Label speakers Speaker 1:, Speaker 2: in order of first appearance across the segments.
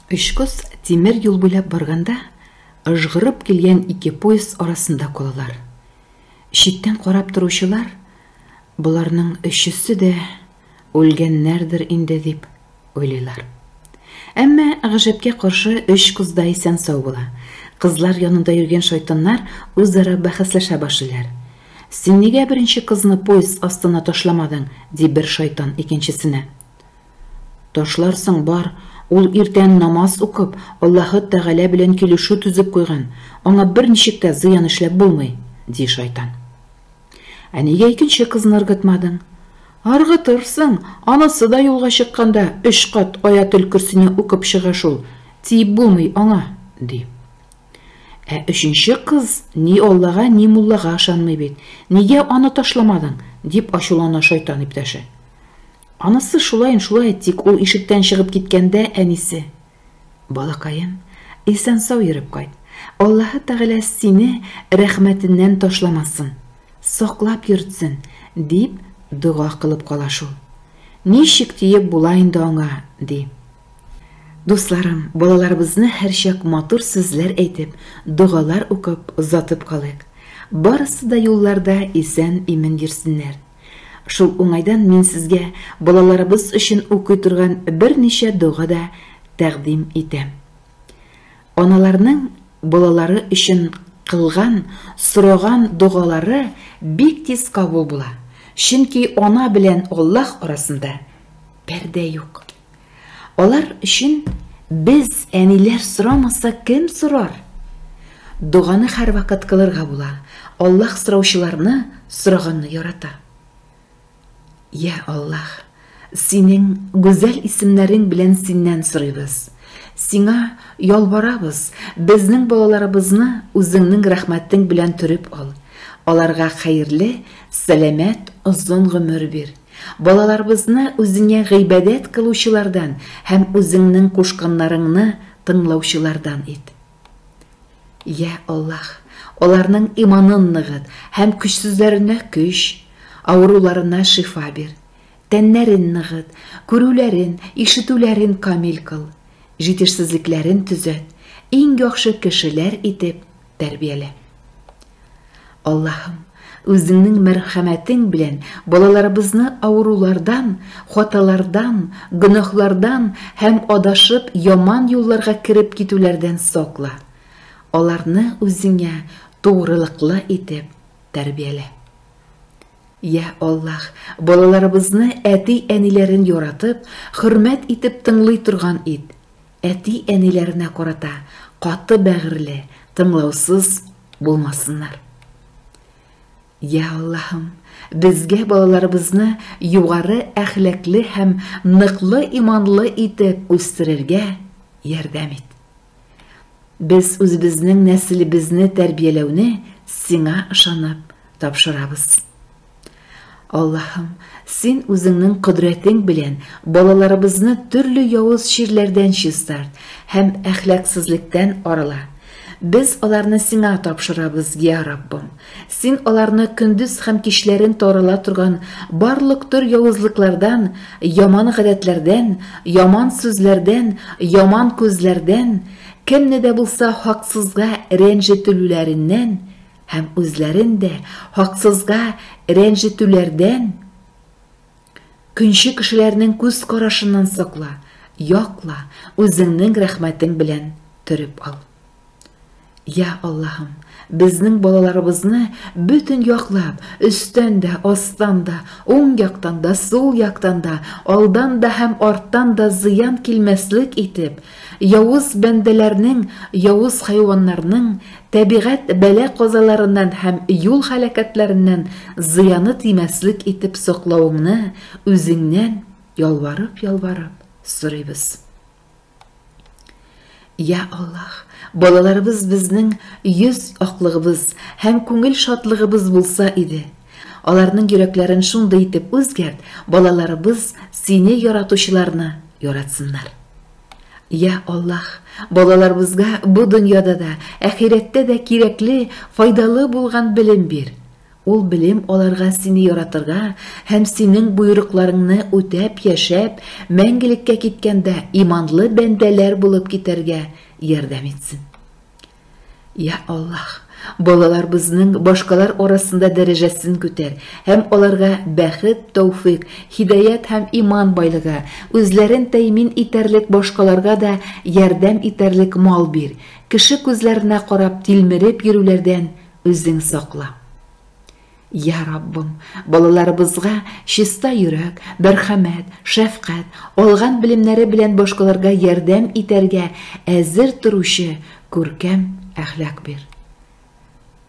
Speaker 1: Өч кыз тимер юл буйлап барганда, ыжгырып килгән ике поезд арасында калалар. Читтән карап торучылар, боларның өчесе дә үлгәннәрдер инде дип уйлыйлар. Әмма гаҗәпкә каршы өч кыз да исән-сау була. Кызлар янында йөргән шайтаннар үзара бәхәсләшә башлыйлар. Син нигә беренче кызны поезд астына ташламадың? ди бер шайтан икенчесенә. Ташларсың, бар, ул иртән намаз укып, Аллаһы Тәгалә белән килешү төзеп куйган, аңа берничек тә зыян эшләп булмый, ди шайтан. Ә нигә икенче кызны ыргытмадың? Ыргытырсың, анысы да юлга чыкканда өч кат Аятел-Көрсине укып чыга шул, тиеп булмый аңа, ди. Ә өченче кыз ни Аллага, ни муллага ышанмый бит, нигә аны ташламадың? дип ачулана шайтан иптәше. Анысы шулаен шулай, тик ул ишектән чыгып киткәндә әнисе, Балакаем, исән-сау йөреп кайт. Аллаһы Тәгалә сине рәхмәтеннән ташламасын, саклап йөртсен, дип дога кылып кала шул. Ничек тиеп була инде аңа, ди. Дусларым, балаларыбызны һәрчак матур сүзләр әйтеп, догалар укып озатып калыйк. Барысы да юлларда исән-имин йөрсеннәр. Шул уңайдан мин сезгә балаларыбыз өчен укый торган берничә дога да тәкъдим итәм. Аналарның балалары өчен кылган, сораган догалары бик тиз кабул була. Чөнки ана белән Аллаһ арасында пәрдә юк. Алар өчен без, әниләр сорамаса, кем сорар? Доганы һәрвакыт кылырга була. Аллаһ сораучыларны сораганны ярата. Я Аллаһ, синең гүзәл исемнәрең белән синнән сорыйбыз. Сиңа ялварабыз, безнең балаларыбызны үзеңнең рәхмәтең белән төреп ал. Аларга хәерле, сәламәт, озын гомер бир. Балаларыбызны үзеңә гыйбадәт кылучылардан һәм үзеңнең кушканнарыңны тыңлаучылардан ит. Йә Аллаһ, аларның иманын ныгыт һәм көчсезләренә көч, авыруларына шифа бир. Тәннәрен ныгыт, күрүләрен, ишетүләрен камил кыл, җитешсезлекләрен төзәт, иң яхшы кешеләр итеп тәрбиялә. Аллаһым, үзеңнең мәрхәмәтең белән балаларыбызны авырулардан, хаталардан, гөнаһлардан һәм адашып яман юлларга кереп китүләрдән сакла. Аларны үзеңә тугрылыклы итеп тәрбиялә. Йә Аллаһ, балаларыбызны әти-әниләрен яратып, хөрмәт итеп тыңлый торган ит. Әти-әниләренә карата каты бәгырьле, тыңлаусыз булмасыннар. Йә Аллаһым, безгә балаларыбызны югары әхлаклы һәм ныклы иманлы итеп үстерергә ярдәм ит. Без үзебезнең нәселебезне тәрбияләүне сиңа ышанып тапшырабыз. Аллаһым, син үзеңнең кодрәтең белән балаларыбызны төрле явыз чирләрдән чистарт һәм әхлаксызлыктан арыла. Без аларны сиңа тапшырабыз, я Раббым. Син аларны көндез һәм кичләрен тарала торган барлык төр явызлыклардан, яман гадәтләрдән, яман сүзләрдән, яман күзләрдән, кемне дә булса хаксызга рәнҗетелүләреннән һәм үзләрен дә хаксызга рәнҗетүләрдән, көнче кешеләрнең күз карашыннан сакла, якла, үзеңнең рәхмәтең белән төреп ал. Я Аллаһым, безнең балаларыбызны бөтен яклап, өстән дә, астан да, уң яктан да, сул яктан да, алдан да һәм арттан да зыян килмәслек итеп, явыз бәндәләрнең, явыз хайваннарның, табигать бәла-казаларыннан һәм юл һәлакәтләреннән зыяны тимәслек итеп саклавыңны үзеңнән ялварып-ялварып сорыйбыз. Я Аллаһ, балаларыбыз безнең йөз аклыгыбыз һәм күңел шатлыгыбыз булса иде. Аларның йөрәкләрен шундый итеп үзгәрт, балаларыбыз сине яратучыларны яратсыннар. Я Аллаһ, балаларыбызга бу дөньяда да, әхирәттә дә кирәкле, файдалы булган белем бир. Ул белем аларга сине яратырга һәм синең боерыкларыңны үтәп яшәп, мәңгелеккә киткәндә иманлы бәндәләр булып китәргә ярдәм итсен. Я Аллаһ, балаларыбызның башкалар арасында дәрәҗәсен күтәр һәм аларга бәхет, тәүфыйк, һидаять һәм иман байлыгы, үзләрен тәэмин итәрлек башкаларга да ярдәм итәрлек мал бир, кеше күзләренә карап тилмереп йөрүләрдән үзең сакла. Я Раббым, балаларыбызга чиста йөрәк, мәрхәмәт, шәфкать, алган белемнәре белән башкаларга ярдәм итәргә әзер торучы күркәм әхлак бир.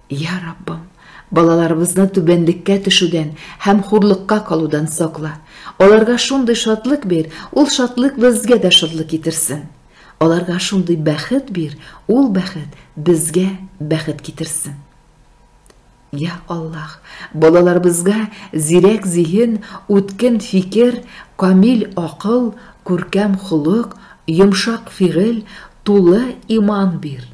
Speaker 1: Я Раббым, балаларыбызны түбәнлеккә төшүдән һәм хурлыкка калудан сакла. Аларга шундый шатлык бир, ул шатлык безгә дә шатлык китерсен. Аларга шундый бәхет бир, ул бәхет безгә бәхет китерсен. Я Аллаһ, балаларыбызга зирәк зиһен, үткен фикер, камил акыл, күркәм холык, йомшак фигыль, тулы иман бир.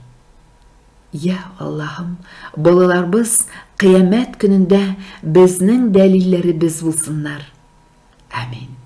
Speaker 1: Я Аллаһым, балаларыбыз кыямәт көнендә безнең дәлилләребез булсыннар. Амин.